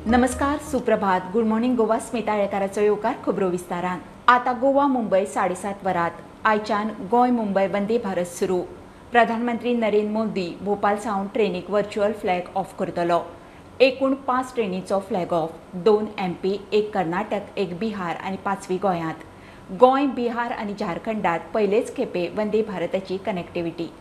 नमस्कार, सुप्रभात, good morning Goa. Smita आळेकाराचो येवकार खबरो विस्तारान. आता गोवा मुंबय 7:30 वरात. आयच्यान गोंय मुंबय वंदे भारत सुरू. प्रधानमंत्री नरेंद्र मोदी भोपाल सावन ट्रेनीक व्हर्च्युअल फ्लॅग ऑफ करतलो. एकूण 5 ट्रेनीचो flag of, 2 MP, 1 Karnataka, 1 Bihar आनी 5वी गोंयांत. गोंय, बिहार आनी झारखंडात पयलेच खेपे वंदे भारताची कनेक्टिव्हिटी.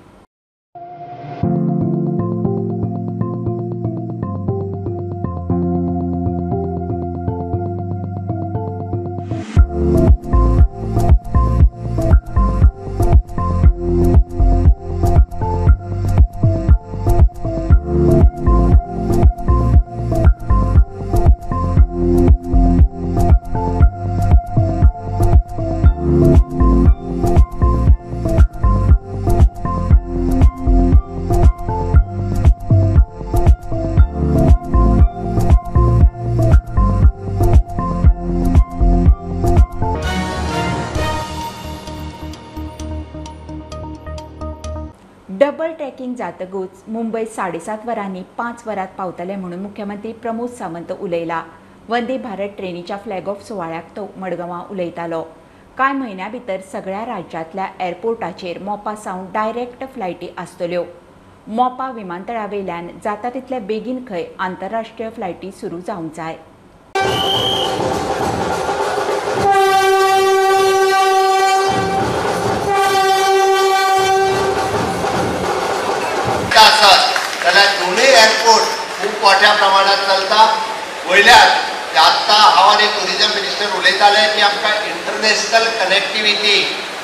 डबल ट्रॅकिंग जातकूच मुंबय 7:30 वरांनी 5 वरात पावतले म्हणून मुख्यमंत्री प्रमोद सावंत उलयला. वंदे भारत ट्रेनीच्या फ्लॅग ऑफ सुवाळ्याक तो मडगांवां उलयतालो. कांय म्हयन्या भितर सगळ्या राज्यांतल्या एअरपोर्टाचेर मोपा सावन डायरेक्ट फ्लायटी आसतल्यो. मोपा विमानतळा वयल्यान जाता तितले बेगीन खंय आंतरराष्ट्रीय फ्लायटी सुरू जावंक जाय. आसत जाल्यार दोनूय एअरपोर्ट खूब मोठ्या प्रमाणात चलता. वयल्यान आत्तां हांव आनी ट्युरिजम मिनिस्टर उलयताले की आमकां international connectivity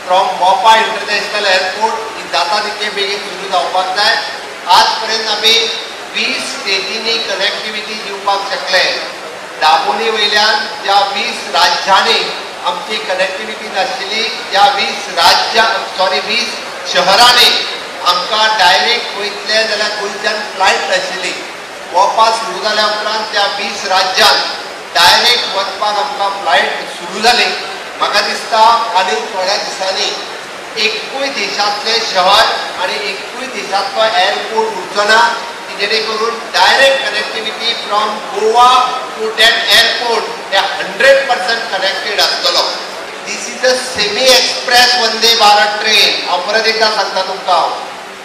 from Mopa international airport ही जाता तितके बेगीन सुरू जावपाक जाय. आज पर्यंत आमी 20 स्टेटींनी कनेक्टिविटी दिवपाक शकले. दाबोली वयल्यान ज्या 20 राज्यांनी आमची कनेक्टिविटी नाशिल्ली त्या 20 शहरांनी आमकां डायरेक्ट वयतले जाल्यार गोंयच्यान फ्लायट नाशिल्ली. मोपा सुरू जाल्या उपरांत त्या 20 राज्यांत डायरेक्ट वचपाक आमकां फ्लायट सुरू जाली. म्हाका दिसता आनी थोड्या दिसांनी एकूय देशांतलें शहर आनी एकूय देशांतलो एअरपोर्ट उरचो ना की जेणे करून direct connectivity from Goa to that airport हे 100% कनेक्टेड आसतलो. This is a semi express Vande Bharat train. हांव परत एकदां सांगता तुमकां,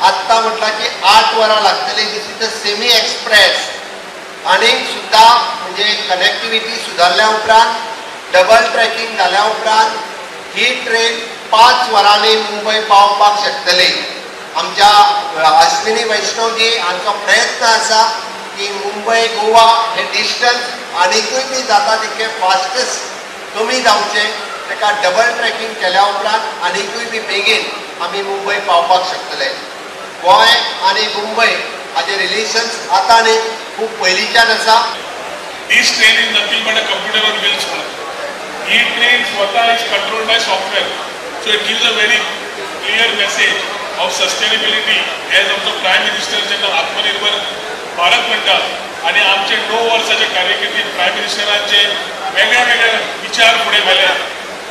आत्तां म्हटलां की 8 वरां लागतली. This is a semi express. आनीक सुद्दां म्हणजे कनेक्टिविटी सुदारल्या उपरांत, डबल ट्रॅकिंग जाल्या उपरांत ही ट्रेन 5 वरांनी मुंबय पावपाक शकतली. आमच्या अश्विनी वैष्णवजी हांचो प्रयत्न आसा की मुंबय गोवा हे डिस्टन्स आनीकूय बी जाता तितकें फास्टस्ट कमी जावचें. ताका डबल ट्रॅकिंग केल्या उपरांत आनीकूय बी बेगीन आमी मुंबय पावपाक शकतले. गोंय आनी मुंबय हाजे रिलेशन्स आतां न्ही, खूब पयलींच्यान आसा. This train is nothing but a computer on wheels. He train स्वतः is controlled by software, so it gives a very clear message of sustainability. As आमचो प्रायम मिनिस्टर जेन्ना आत्मनिर्भर भारत म्हणटा आनी आमचे 9 वर्साचे कार्यकिर्दीत प्रायम मिनिस्टरांचे वेगळे वेगळे विचार फुडें व्हेले.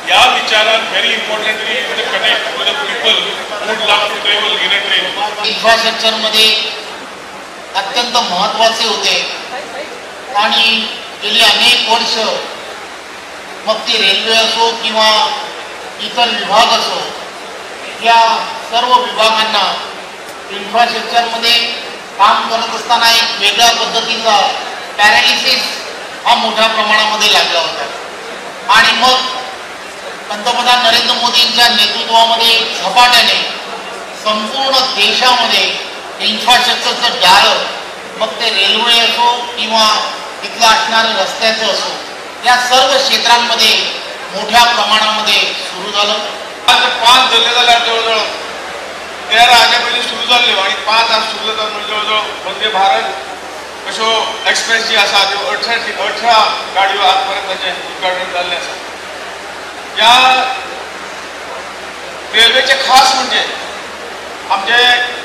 ह्या विचारान very importantly is the connect with the people would love to travel in a train. इन्फ्रास्ट्रक्चरमध्ये अत्यंत महत्त्वाचे होते आणि गेली अनेक वर्ष मग ती रेल्वे असो किंवा इतर विभाग असो, या सर्व विभागांना इन्फ्रास्ट्रक्चरमध्ये काम करत असताना एक वेगळ्या पद्धतीचा पॅरालिसिस हा मोठ्या प्रमाणामध्ये लागला होता. आणि मग पंतप्रधान नरेंद्र मोदींच्या नेतृत्वामध्ये झपाट्याने संपूर्ण देशामध्ये इन्फ्रास्ट्रक्चरचं जाळं, मग ते रेल्वे असो किंवा तिथलं असणारं रस्त्याचं असो, या सर्व क्षेत्रांमध्ये मोठ्या प्रमाणामध्ये सुरू झालं. आज 5 धरले जाल्यार जवळ जवळ 13 हाज्या पयलीं सुरू जाल्ल्यो आनी 5 आज सुरू जाता म्हणजे जवळ जवळ वंदे भारत अश्यो एक्सप्रेस जी आसा त्यो 18 गाडयो आज पर्यंत ताचें उद्घाटन जाल्लें आसा. ह्या रेल्वेचे खास म्हणजे आमचे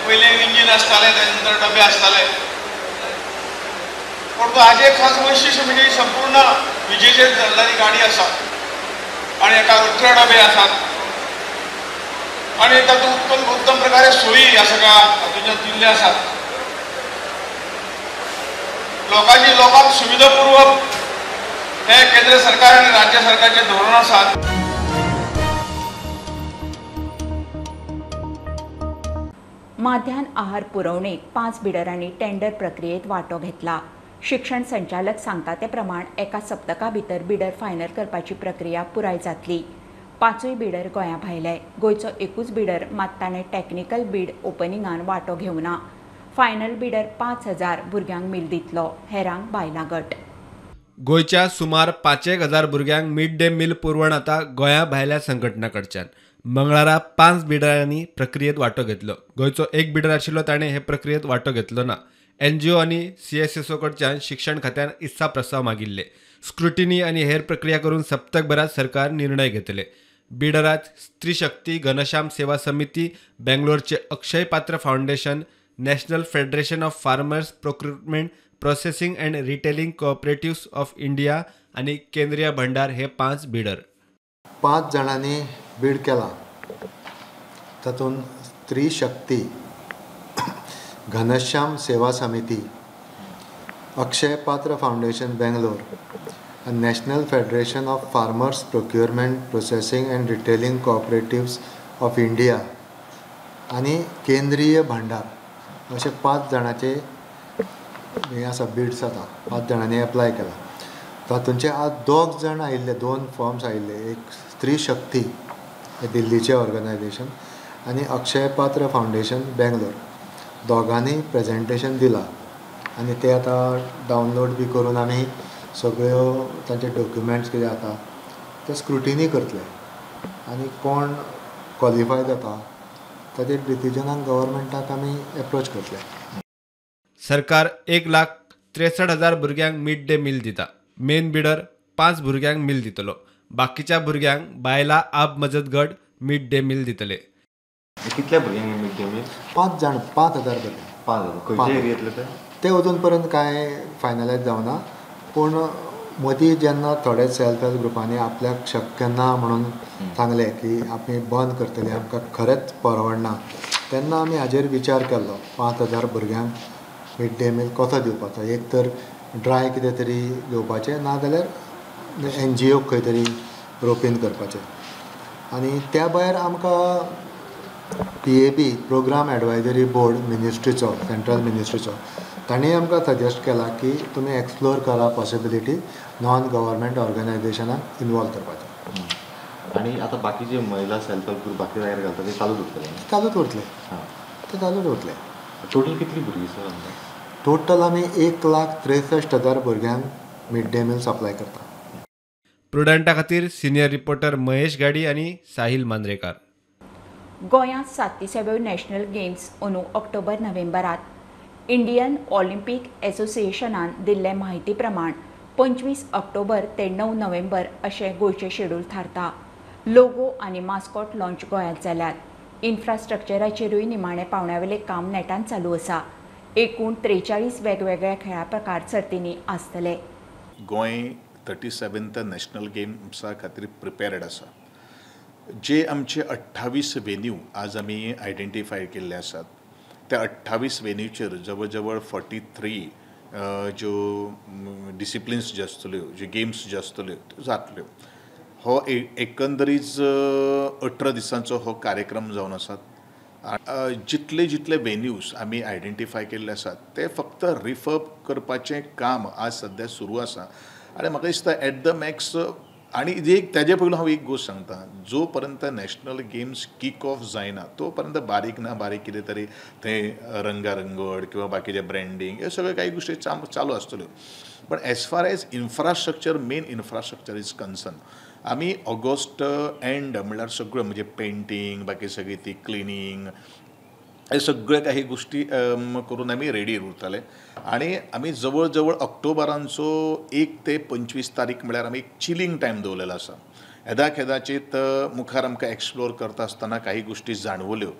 पयलीं इंजीन आसतालें, ताजे नंतर डबे आसताले, पूण हाजें खास वैशिश्ट म्हणजे संपूर्ण विजेचेर चलणारी गाडी आसा आनी एका 18 डबे आसात आनी तातूंत उत्तम उत्तम प्रकारे सोयी ह्या सगळ्या हातूंतल्यान दिल्ले आसात. लोकांची लोकांक सुविधा पुरवप हे केंद्र सरकार आनी राज्य सरकारचे धोरण आसात. माध्यान आहार पुरवणेक 5 बिडरांनी टेंडर प्रक्रियेत वांटो घेतला. शिक्षण संचालक सांगता ते प्रमाण एका सप्तका भितर बिडर फायनल करपाची प्रक्रिया पुराय जातली. 5 बिडर गोंया भायले. गोंयचो एकूच बिडर मात ताणें टॅक्निकल बीड ओपनिंगान वांटो घेवना. फायनल बिडर 5000 भुरग्यांक मील दितलो, हेरांक बायलां गट. गोंयच्या सुमार 5,000 भुरग्यांक मिड डे मील पुरवण आतां गोंया भायल्या संघटना कडच्यान. मंगळारा 5 बिडरांनी प्रक्रियेत वांटो घेतलो. गोंयचो एक बिडर आशिल्लो ताणें हे प्रक्रियेत वांटो घेतलो ना. एनजीओ आनी सीएसएसओ कडच्यान शिक्षण खात्यान इत्सा प्रस्ताव मागिल्ले. स्क्रुटिनी आनी हेर प्रक्रिया करून सप्तकभरात सरकार निर्णय घेतले. बिडरात स्त्री शक्ती घनश्याम सेवा समिती, बेंगलोरचे Akshaya Patra foundation, national federation of farmers procurement processing and retailing cooperatives of India आनी केंद्रीय भंडार हे 5 बिडर. 5 जाणांनी बीड केला. तातूंत स्त्री शक्ती, घनश्याम सेवा समिती, अक्षय पात्र फावंडेशन बेंगलोर आनी national federation of farmers procurement processing and retailing cooperatives of India आनी केंद्रीय भंडार अशे 5 जाणांचे हें आसा बिड्स आतां 5 जाणांनी एप्लाय केला. तातूंचे आज 2 जाण आयिल्ले, 2 फॉर्म्स आयिल्ले. एक स्त्री शक्ती हे दिल्लीचें ऑर्गनायजेशन आनी अक्षय पात्र फावंडेशन बेंगलोर. दोगांनी प्रेजेंटेशन दिलां आनी ते आतां डावनलोड बी करून आमी सगळ्यो तांचे डॉक्युमेंट्स कितें आतां ते स्क्रुटिनी करतले आनी कोण क्वॉलिफाय जाता ताचेर डिसिजनाक गव्हर्मेंटाक आमी एप्रोच करतले. सरकार 1,63,000 भुरग्यांक मिड डे मील दिता. मेन बिडर 5 भुरग्यांक मील दितलो. बाकीच्या भुरग्यांक बायलां आप मजत गट मिड डे मील दितले. कितल्या भुरग्यांक मिड डे मील? 5 जाण, 5,000 भुरग्यांक. 5,000 खंयच्या एरियेंतले ते? ते अजून पर्यंत कांय फायनलायज जावना, पूण मदीं जेन्ना थोडे सेल्फ हेल्प ग्रुपांनी आपल्याक शक्य ना म्हणून सांगलें की आमी बंद करतले, आमकां खरेंच परवडना, तेन्ना आमी हाजेर विचार केल्लो 5,000 भुरग्यांक मिड डे मील कसो दिवपाचो. एक तर ड्राय कितें तरी घेवपाचें, ना जाल्यार एनजीओक खंय तरी रोपीन करपाचें. आनी त्या भायर आमकां PAB programme advisory board मिनिस्ट्रीचो, सेंट्रल मिनिस्ट्रीचो, तांणी आमकां सजेस्ट केला की तुमी एक्सप्लोर करा पॉसिबिलिटी नॉन गव्हर्मेंट ऑर्गनायजेशनाक इनवॉल्व करपाचें. आनी आतां बाकीचे महिला सेल्फ हेल्प ग्रुप बाकी जाग्यार घालता ते चालूच उरतले? चालूच उरतले, ते चालूच उरतले. टोटल कितली भुरगीं सर? टोटल आमी 1,63,000 भुरग्यांक मिड डे मील सप्लाय करता. प्रुडंटा खातीर सिनियर रिपोर्टर महेश गाडी आनी साहिल मांद्रेकार. गोंयांत 37व्यो नॅशनल गेम्स अंदू ऑक्टोबर नोव्हेंबरात. इंडियन ऑलिम्पीक एसोसिएशनान दिल्ले म्हायती प्रमाण 25 ऑक्टोबर ते 9 नोव्हेंबर अशें गोंयचें शेड्यूल थारता. लोगो आनी मास्कॉट लॉन्च गोंयांत जाल्यात. इन्फ्रास्ट्रक्चराचेरूय निमाणे पावंड्यावेलें काम नेटान चालू आसा. एकूण 43 वेगवेगळ्या खेळा प्रकार सर्तींनी आसतले. गोंय 37th national गेम्सा खातीर प्रिपेर्ड आसा. जे आमचे 28 वेन्यू आज आमी आयडेंटिफाय केल्ले आसात त्या 28 वेन्यूचेर जवळ जवळ 43 ज्यो डिसिप्लिन्स ज्यो आसतल्यो, ज्यो गेम्स ज्यो आसतल्यो त्यो जातल्यो. हो एकंदरीत 18 दिसांचो हो कार्यक्रम जावन आसात. जितले जितले वेन्यूज आमी आयडेंटिफाय केल्ले आसात ते फक्त रिफर्ब करपाचें काम आज सद्या सुरू आसा. आनी म्हाका दिसता एट the max, आनी एक ताजे पयलू हांव एक गोश्ट सांगता, जो पर्यंत नॅशनल गेम्स किक ऑफ जायना तो पर्यंत बारीक ना बारीक कितें तरी थंय रंगारंगड किंवा बाकीचें ब्रँडींग ह्यो सगळ्यो काही गोश्टी चालू आसतल्यो. पण as far as infrastructure, main infrastructure is concern, आमी ऑगस्ट एंड म्हणल्यार सगळ्यो म्हणजे पेंटींग, बाकी सगळी ती क्लिनींग, हे सगळे काही गोष्टी करून आमी रेडी उरताले. आनी आमी जवळ जवळ ऑक्टोबरांचो 1 ते 25 तारीख म्हळ्यार आमी एक चिलींग टायम दवरलेलो आसा. येदा कदाचीत मुखार आमकां एक्सप्लोर करता आसतना काही गोश्टी जाणवल्यो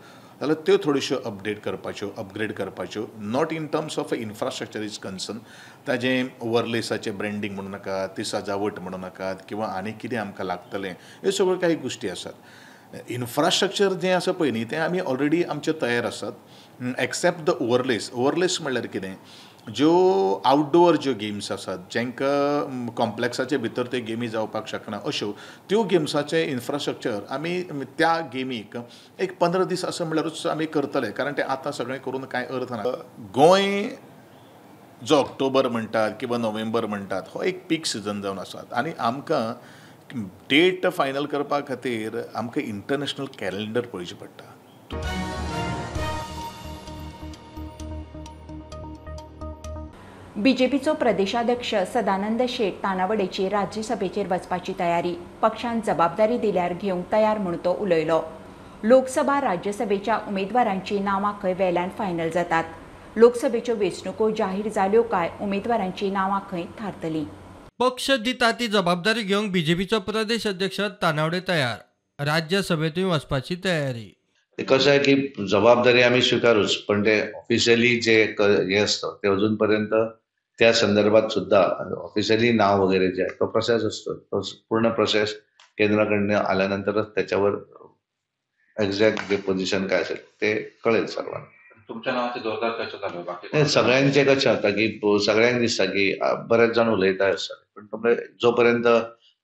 जाल्यार त्यो थोड्योश्यो अपडेट करपाच्यो, अपग्रेड करपाच्यो. Not in terms of infrastructure is concern, ताजें ओवरलेसाचें ब्रँडींग म्हणू नाकात, ती सजावट म्हणू नाकात किंवा आनी कितें आमकां लागतलें, ह्यो सगळ्यो काही गोश्टी आसात. इन्फ्रास्ट्रक्चर जें आसा पळय न्ही तें आमी ऑलरेडी आमचें तयार आसात, एक्सेप्ट the overlays. Overlays म्हणल्यार कितें, ज्यो आवटडोर ज्यो गेम्स आसात जांकां कॉम्प्लेक्साचे भितर ते गेमी जावपाक शकना अश्यो त्यो गेम्साचें इन्फ्रास्ट्रक्चर आमी त्या गेमीक एक 15 दीस असो म्हणल्यारूच आमी करतले, कारण ते आतां सगळें करून कांय अर्थ ना. गोंय जो ऑक्टोबर म्हणटात किंवा नोव्हेंबर म्हणटात हो एक पीक सिजन जावन आसात आनी आमकां डेट फायनल करपा खातीर आमकां इंटरनॅशनल कॅलेंडर पळोवचें पडटा. बीजेपीचो प्रदेशाध्यक्ष सदानंद शेट तानावडेची राज्यसभेचेर वचपाची तयारी, पक्षान जबाबदारी दिल्यार घेवंक तयार म्हूण तो उलयलो. लोकसभा राज्यसभेच्या उमेदवारांची नांवां खंय वेल्यान फायनल जातात. लोकसभेच्यो वेंचणुको जाहीर जाल्यो काय उमेदवारांची नांवां खंय थारतलीं. पक्ष दिता ती जबाबदारी घेवंक बीजेपीचो प्रदेश अध्यक्ष तानावडे तयार, राज्यसभेतूय वचपाची तयारी. कसं आहे की जबाबदारी आम्ही स्वीकारूच, पण ते ऑफिशियली जे हे असतं ते अजूनपर्यंत त्या संदर्भात सुद्धा ऑफिशियली नाव वगैरे जे आहे तो प्रोसेस असतो, तो पूर्ण प्रोसेस केंद्राकडनं आल्यानंतरच त्याच्यावर एक्झॅक्ट जे पोझिशन काय असेल ते कळेल सर्वांना. तुमच्या नावाची जोरदार चर्चा चालू आहे बाकी नाही, सगळ्यांचे कशें जाता की सगळ्यांक दिसता की बरेच जाण उलयता आसता, पण जोपर्यंत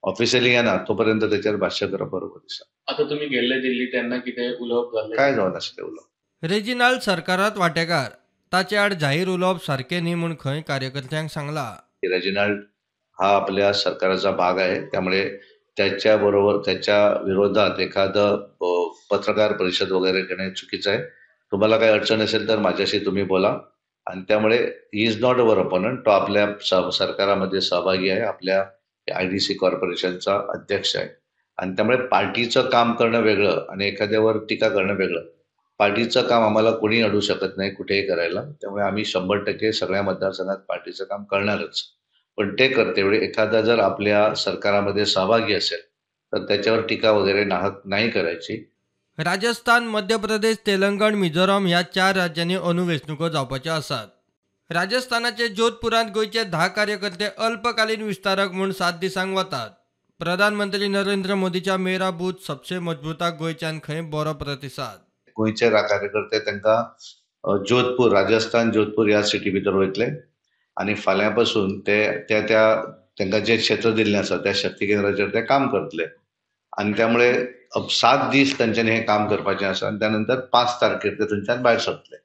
ऑफिशियली येना तोपर्यंत त्याच्यावर भाष्य करप बरोबर दिसता. आता तुम्ही गेल्ले दिल्ली त्यांना कितें उलोवप जालें काय जावन आसलें उलोवप? रेजिनाल्ड सरकारात वांटेकार, ताचे आड जाहीर उलोवप सारकें न्ही म्हूण खंय कार्यकर्त्यांक सांगला. रेजिनाल्ड हा आपल्या सरकाराचा भाग आहे, त्यामुळे त्याच्याबरोबर त्याच्या विरोधात एखादं पत्रकार परिषद वगैरे घेणे चुकीचं आहे. तुम्हाला काही अडचण असेल तर माझ्याशी तुम्ही बोला आणि त्यामुळे he is not our opponent, तो आपल्या सरकारामध्ये सहभागी आहे, आपल्या IDC कॉर्पोरेशनचा अध्यक्ष आहे आणि त्यामुळे पार्टीचं काम करणं वेगळं आणि एखाद्यावर टीका करणं वेगळं. पार्टीचं काम आम्हाला कोणी अडू शकत नाही कुठेही करायला, त्यामुळे आम्ही 100% सगळ्या मतदारसंघात पार्टीचं काम करणारच. पण ते करतेवेळी एखादा जर आपल्या सरकारामध्ये सहभागी असेल तर त्याच्यावर टीका वगैरे नाही करायची. राजस्थान, मध्य प्रदेश, तेलंगण, मिझोराम ह्या 4 राज्यांनी अंदू वेंचणुको जावपाच्यो आसात. राजस्थानाचे जोधपुरांत गोंयचे 10 कार्यकर्ते अल्पकालीन विस्तारक म्हूण 7 दिसांक वतात. प्रधानमंत्री नरेंद्र मोदीच्या मेरा बूथ सबसे मजबूताक गोंयच्यान खंय बरो प्रतिसाद. गोंयचे कार्यकर्ते तांकां जोधपूर, राजस्थान जोधपूर ह्या सिटी भितर वयतले आनी फाल्यां पासून ते त्या तांकां जे क्षेत्र दिल्लें आसा त्या शक्ती केंद्राचेर ते काम करतले आनी त्यामुळे 7 दीस तांच्यांनी हें काम करपाचें आसा आनी त्यानंतर 5 तारखेर ते थंयच्यान भायर सरतले.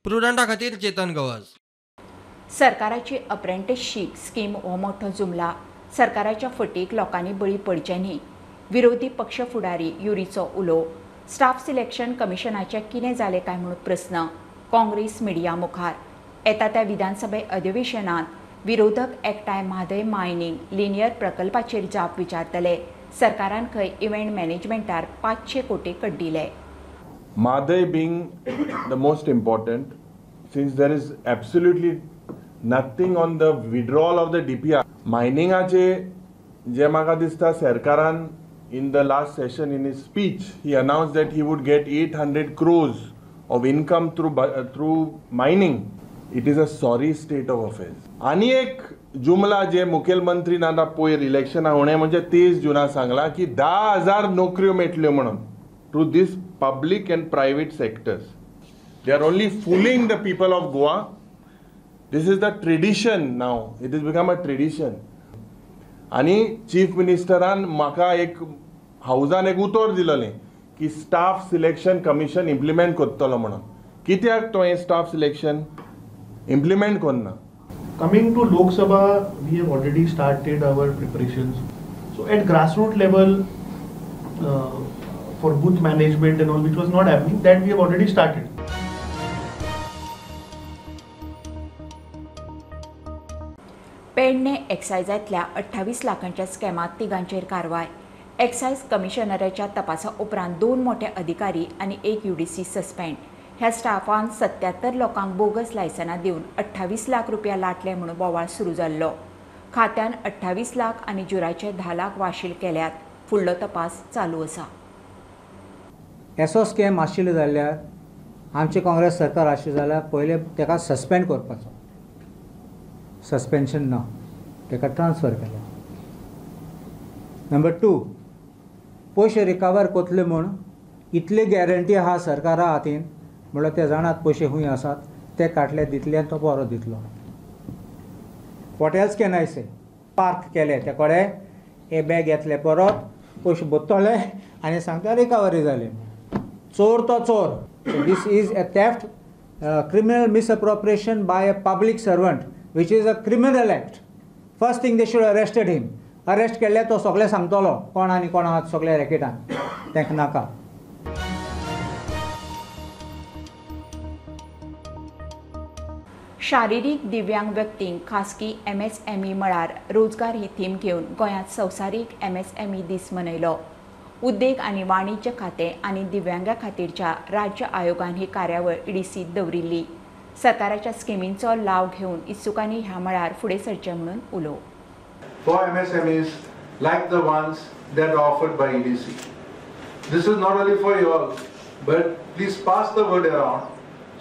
प्रुडंटा खातीर चेतन गवस. सरकाराची अप्रेंटिसशीप स्कीम हो मोठो जुमला, सरकाराच्या फटीक लोकांनी बळी पडचे न्ही, विरोधी पक्ष फुडारी युरीचो उलो. स्टाफ सिलेक्शन कमिशनाचे कितें जालें काय म्हूण प्रस्न काँग्रेस मिडिया मुखार. येता त्या विधानसभे अधिवेशनांत विरोधक एकठांय म्हादय मायनिंग लिनियर प्रकल्पाचेर जाप विचारतले. सरकारान खंय इव्हेंट मॅनेजमेंटार 500 कोटी कड्डिले. Mhadei being the most important, since there is absolutely nothing on the withdrawal of the DPR. मायनिंगाचे जे म्हाका दिसता सरकारान in the last session in his speech he announced that he would get 800 crores of income through mining. It is a sorry state of affairs. आनी एक जुमला जे मुखेलमंत्री नाना पयर इलेक्शना उणें म्हणजे 23 जूना सांगला की 10,000 नोकऱ्यो मेळटल्यो म्हणून through this public and private sectors. They are only fooling the people of Goa. This is the tradition now. It has become a tradition. आनी चीफ मिनिस्टरान म्हाका एक हावजान एक उतर दिलेलें की स्टाफ सिलेक्शन कमिशन इम्प्लिमेंट करतलो म्हणून. कित्याक तो हें स्टाफ सिलेक्शन इम्प्लिमेंट करना? Coming to Lok Sabha, we have already started our preparations. So at grassroots level, for booth management and all, which was not happening, that we have already started. Pedne एक्सायजांतल्या 28 लाखांच्या स्कॅमात तिगांचेर कारवाय. Excise कमिशनराच्या तपासा उपरांत 2 मोठे अधिकारी आनी 1 UDC suspend. ह्या Staffan 77 लोकांक bogus लायसनां दिवन 28 लाख रुपया लाटले म्हणून बोवाळ सुरू जाल्लो. खात्यान 28 लाख आनी जुराचे 10 लाख वाशील केल्यात. फुडलो तपास चालू आसा. असो स्कॅम आशिल्लो जाल्यार आमचें काँग्रेस सरकार आशिल्लें जाल्यार पयलें ताका सस्पेंड करपाचो. सस्पेन्शन ना, ताका ट्रान्सफर केलें. नंबर 2, पयशे रिकवर करतले म्हूण इतली गॅरंटी आहा सरकारा हातीन म्हणल्यार ते जाणात पयशे खूंय आसात ते काडले दितले आनी तो बरो दितलो. What else can I say? Park केले ते कडेन हे बॅग येतले परत पयशे भरतले आनी सांगता रिकवरी जाली. चोर तो चोर. This is a theft, criminal misappropriation by a public servant, which is a criminal act. First thing they should arrested him. Arrest केल्ले तो सगळें सांगतलो कोण आनी कोण आहात सगळे रॅकेटान, तांकां नाका. शारिरीक दिव्यांग व्यक्तींक खासगी MSME मळार रोजगार ही थीम घेवन गोंयांत संवसारीक MSME दीस मनयलो. उद्देग आनी वाणिज्य खातें आनी दिव्यांगा खातीरच्या राज्य आयोगान ही कार्यावळ ईडीसीत दवरिल्ली. सरकाराच्या स्किमींचो लाव घेवन इत्सुकांनी ह्या मळार फुडें सरचें म्हणून उलो. For MSMEs like the ones that are offered by EDC. This is not only for you all, but please pass the word around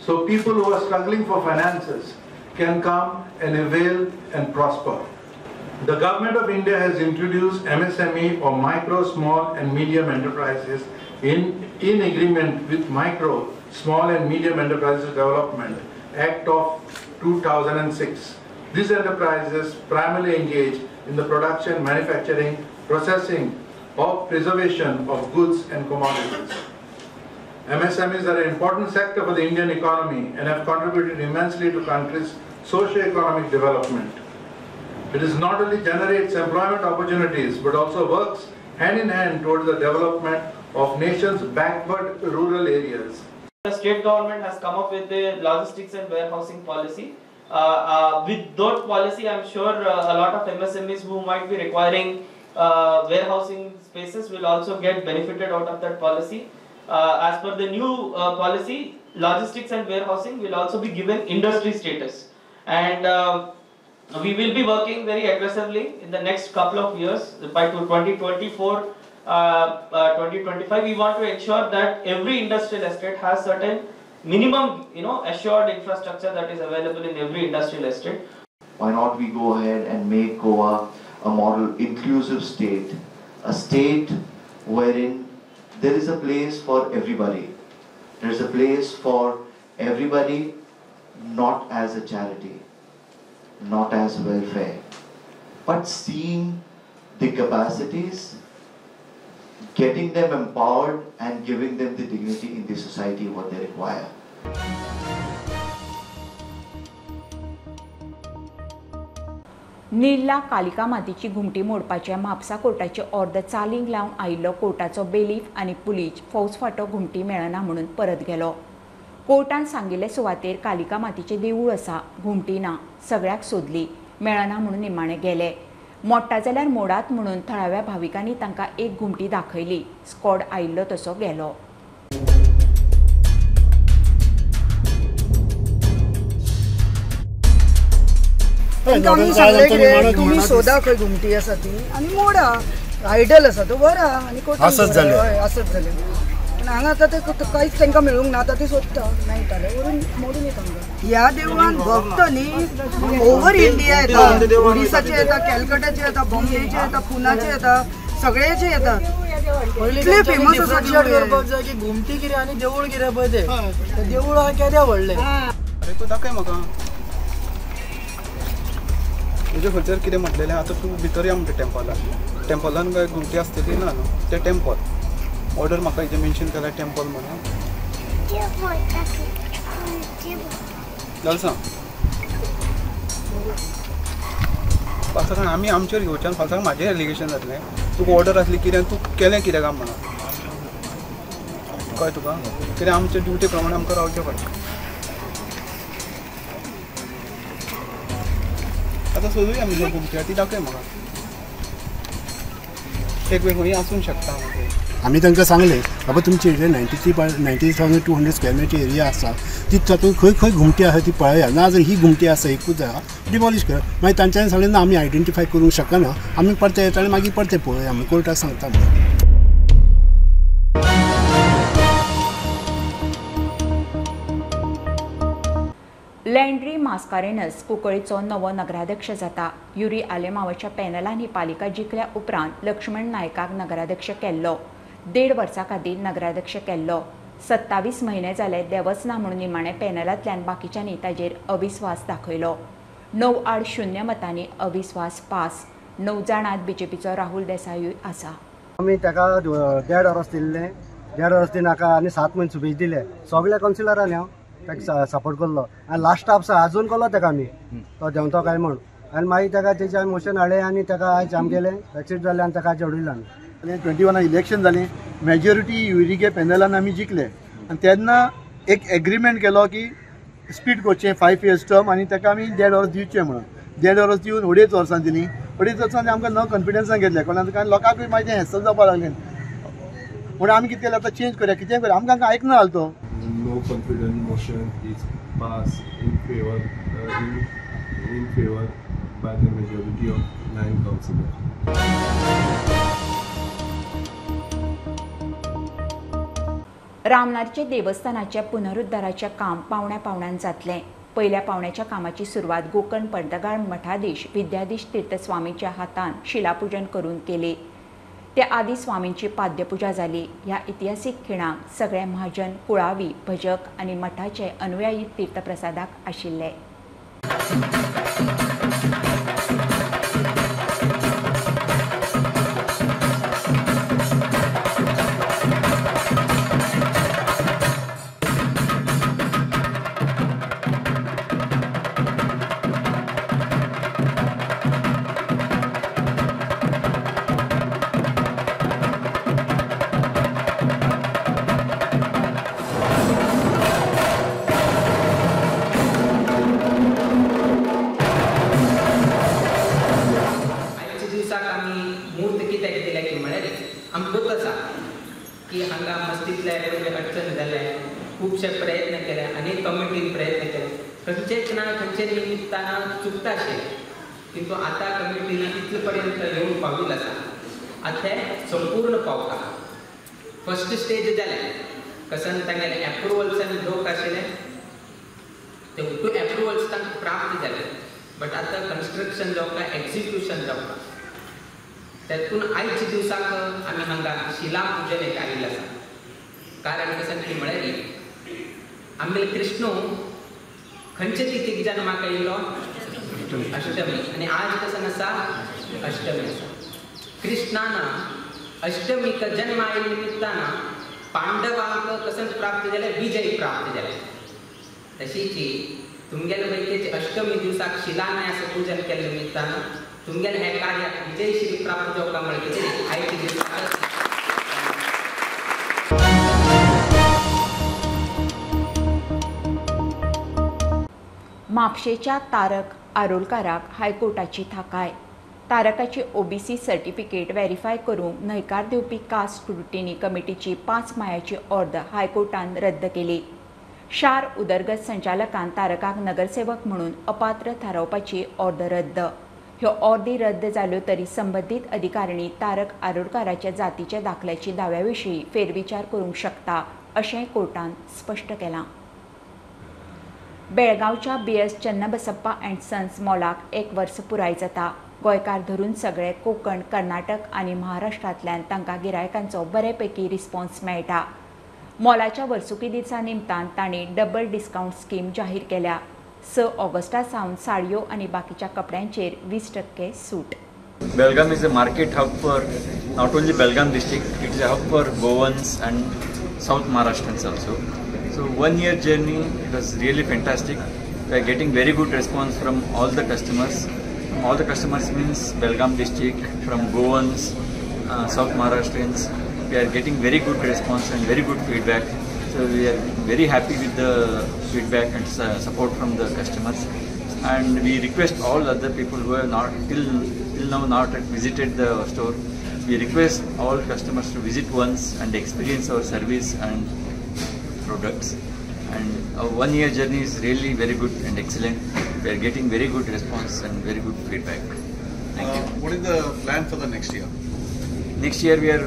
so people who are struggling for finances can come and avail and prosper. The Government of India has introduced MSME or micro, small and medium enterprises in agreement with Micro, Small and Medium Enterprises Development Act of 2006. These enterprises primarily engage in the production, manufacturing, processing or preservation of goods and commodities. MSMEs are an important sector for the Indian economy and have contributed immensely to country's socio-economic development. It is not only generates employment opportunities but also works hand in hand towards the development of nation's backward rural areas. The state government has come up with the logistics and warehousing policy. With that policy, I am sure a lot of MSMEs who might be requiring warehousing spaces will also get benefited out of that policy. As per the new policy, logistics and warehousing will also be given industry status, and we will be working very aggressively in the next couple of years. By 2024, 2025, we want to ensure that every industrial estate has certain minimum, assured infrastructure that is available in every industrial estate. Why not we go ahead and make Goa a model inclusive state, a state wherein there is a place for everybody. There is a place for everybody, not as a charity, not as welfare, but seeing the capacities, getting them empowered and giving them the dignity in the society what they require. Nirla Kalika मातीची घुमटी मोडपाचे म्हापसा कोर्टाचे ऑर्द चालीक लावन आयिल्लो कोर्टाचो बेलीफ आनी police फौजफाटो घुमटी मेळना म्हणून परत गेलो. कोर्टान सांगिल्ले सुवातेर कालिका मातीचें देवूळ आसा, घुमटी ना, सगळ्याक सोदली, मेळना म्हणून निमाणे गेले. मोडटा जाल्यार मोडात म्हणून थळाव्या भाविकांनी तांकां एक घुमटी दाखयली. स्कॉड आयिल्लो तसो गेलो. आमी सांगलें कितें, तुमी सोदा खंय घुमटी आसा ती आनी मोडा, आयडल आसा तो व्हरा आनी आसत जालें, आसत जालें. पूण हांगा आतां ते कांयच तांकां मेळूंक ना, आतां ती सोदता मेळटाले व्हरून मोडून येता. ह्या देवळान भक्त न्ही ओवर इंडिया येता, ओडिसाचे येता, कॅलकटाचे येता, बॉम्बेचे येता, पुनाचे येता, सगळ्याचे येता. इतले फेमस आसा करपाक जाय की घुमटी कितें आनी देवूळ कितें पळय तें देवूळ आहा केदें व्हडलें. अरे तूं दाखय म्हाका तुजे खंयसर कितें म्हटलेलें. आतां तूं भितर या म्हणटा टेम्पलान, टेम्पलान काय घुमटी आसतली ना न्हू, तें टेम्पल ऑर्डर म्हाका हेजें मेन्शन केलां टेम्पल म्हणून. जालें सांग फाल्सां आमी आमचेर घेवच्यान फाल्सां म्हाजेर एलिगेशन जातलें. तुका ऑर्डर आसली कितें तूं केलें कितें काय म्हणून कळ्ळें तुका, कितें आमचे ड्युटी प्रमाणे आमकां रावचें पडटा. आतां सोदुया आमी घुमटी आहा ती दाखय म्हाका, एक वेळ खंय आसूंक शकता. आमी तांकां सांगलें बाबा तुमची एरिया 93,200 स्क्वेअर मिटर एरिया आसा ती तातूंत खंय खंय घुमटी आसा ती पळया, ना जर ही घुमटी आसा एकूच आहा डिमॉलिश करा. मागीर तांच्यांनी सांगलें ना आमी आयडेंटिफाय करूंक शकना, आमी परते येता आनी मागीर परते पळोवया आमी कोर्टाक सांगता म्हणून. लँड्री मास्कारेनस कुंकळीचो नवो नगराध्यक्ष जाता. युरी आलेमावाच्या पॅनलान ही पालिका जिखल्या उपरांत लक्ष्मण नायकाक नगराध्यक्ष केल्लो. 1.5 वर्सां खातीर नगराध्यक्ष केल्लो. 27 म्हयने जाले देवच ना म्हणून निमाणे पॅनलांतल्यान बाकीच्यांनी ताजेर अविस्वास दाखयलो. 9-0 मतांनी अविस्वास पास. 9 जाणांत बीजेपीचो राहुल देसायूय आसा. आमी ताका 1.5 वर्स दिल्लें, 1.5 वर्स नाका आनी 7 म्हयने सुबेज दिले. सगळ्या कावन्सिलरांनी हांव ताका सपोर्ट करलो आनी लास्टाक अजून करलो ताका आमी तो देंवतो काय म्हूण. आनी मागीर ताका तेजे आमी मोशन हाडलें आनी ताका आयज आमगेलें एक्सिट जालें आनी ताका आयज उडयलो आमी. 21 इलेक्शन जालें, मेजॉरिटी युरिके पॅनलान आमी जिखले आनी तेन्ना एक एग्रीमेंट केलो की स्पीड करचें 5 इयर्स टर्म आनी ताका आमी 1.5 वर्स दिवचें म्हणून. 1.5 वर्स दिवन 2.5 वर्सां दिलीं. 2.5 वर्सां आमकां नो कॉन्फिडन्सान घेतलें कोणाक, कारण लोकांकूय मागीर तें हेसल जावपाक लागलें. म्हणून आमी कितें केलें आतां चेंज करया, कितें करया, आमकां आयकना जालो तो. No confidence motion is pass in favour by the majority of 9 councillors. रामनाथचे देवस्थानाच्या पुनरुद्धाराचें काम पावण्या पावण्यान जातलें. पयल्या पावण्याच्या कामाची सुरवात गोकर्ण पर्तगाळ मठाधीश विद्याधीश तीर्थस्वामीच्या हातान शिलापूजन करून केली. त्या आदी स्वामींची पाद्यपुजा जाली. ह्या इतिहासीक खिणाक सगळे महाजन, कुळावी, भजक आनी मठाचे अनुयायी तीर्थप्रसादाक आशिल्ले. खूबशे प्रयत्न केले, अनेक कमिटीन प्रयत्न केले, खंयचेच ना खंयचे निमित्तान चुकताशे, किंतु आतां कमिटीन इतले पर्यंत येवन पाविल्लें आसा. आतां तें संपूर्ण पावता. फर्स्ट स्टेज जालें कसन तांगेले एप्रुवल्स आनी लोक आशिल्ले ते टू एप्रुवल्स तांकां प्राप्त जाले, बट आतां कन्स्ट्रक्शन जावंक एक्झिक्युशन जावंक तेतून आयच्या दिवसाक आमी हांगा शिला पुजन एक आयिल्लें आसा. कारण कसन की म्हळ्यार आमगेले कृष्णू खंयचे तिथीक जन्माक आयिल्लो? अष्टमी. आनी आज कसन आसा? अष्टमी आसा. कृष्णान अष्टमीक जन्म आयिल्ले निमित्तान पांडवांक कसन प्राप्त जालें? विजय प्राप्त जालें. तशीच तुमगेले पैकीचे अष्टमी दिवसाक शिलान्यास पूजन केल्ले निमित्तान तुमगेले हे कार्याक विजयश्री प्राप्त जावंक म्हळ्यार कितें आयच्या दिवसाक. म्हापशेच्या तारक आरोलकाराक हायकोर्टाची थाकाय. तारकाची ओबीसी सर्टिफिकेट व्हेरीफाय करूंक न्हयकार दिवपी कास्ट स्क्रुटिनी कमिटीची 5 मायाची ऑर्द हायकोर्टान रद्द केली. शार उदरगत संचालकान तारकाक नगरसेवक म्हणून अपात्र थारावपाची ऑर्द रद्द. ह्यो ऑर्दी रद्द जाल्यो तरी संबंदीत अधिकारिणी तारक आरोलकाराच्या जातीच्या दाखल्याची दाव्या विशीं फेरविचार करूंक शकता अशें कोर्टान स्पश्ट केलां. बेळगांवच्या BS Channabasappa and sons मॉलाक 1 वर्स पुराय जाता. गोंयकार धरून सगळे कोंकण, कर्नाटक आनी महाराष्ट्रांतल्यान तांकां गिरायकांचो बरेपैकी रिस्पॉन्स मेळटा. मॉलाच्या वर्सुकी दिसा निमतान तांणी डबल डिस्कावंट स्कीम जाहीर केल्या. 6 ऑगस्टा सावन साडयो आनी बाकीच्या कपड्यांचेर 20% सूट. Belgaum is a market hub for not only Belgaum district, it is a hub for Goans and South Maharashtrians also. So 1 year journey, it was really fantastic. We are getting very good response from all the customers. From all the customers means Belgaum district, from Goans, South Maharashtrians. We are getting very good response and very good feedback. So we are very happy with the feedback and support from the customers. And we request all other people who have not till now not visited the store, we request all customers to visit once and experience our service and products. And our 1 year journey is really very good and excellent. We are getting very good response and very good feedback. Thank you. What is the plan for the next year? Next year we are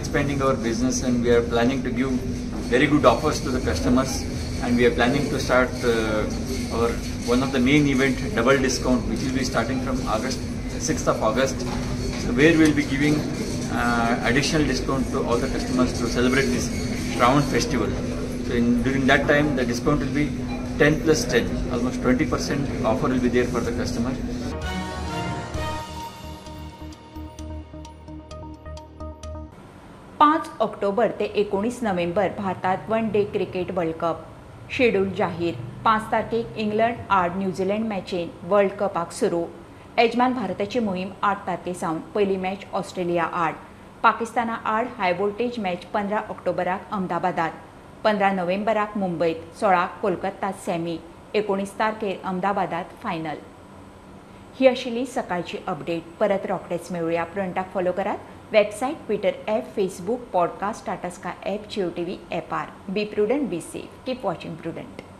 expanding our business and we are planning to give very good offers to the customers, and we are planning to start our one of the main event, double discount, which will be starting from 6th of August. So where we will be giving additional discount to all the customers to celebrate this Shravan festival. So during that time the discount will be 10 plus 10, almost 20% offer will be there for the customer. 5 October ते 19 नोव्हेंबर भारतात one day cricket world cup schedule जाहीर. 5 तारखेक England आड New Zealand मॅचीन world कपाक सुरू. येजमान भारताची मोहीम 8 तारखे सावन पयली मॅच ऑस्ट्रेलिया आड. पाकिस्ताना आड हाय व्होल्टेज मॅच 15 ऑक्टोबराक अहमदाबादात, 15 नोव्हेंबराक मुंबयत, 16 कोलकात्तात सेमी, 19 तारखेर अहमदाबादात फायनल. ही आशिल्ली सकाळची अपडेट. परत रोखडेच मेळुया. प्रुडंटाक फॉलो करात website, Twitter app, Facebook, podcast, Tata Sky app, Jio TV ॲपार. Be prudent, be safe, keep watching Prudent.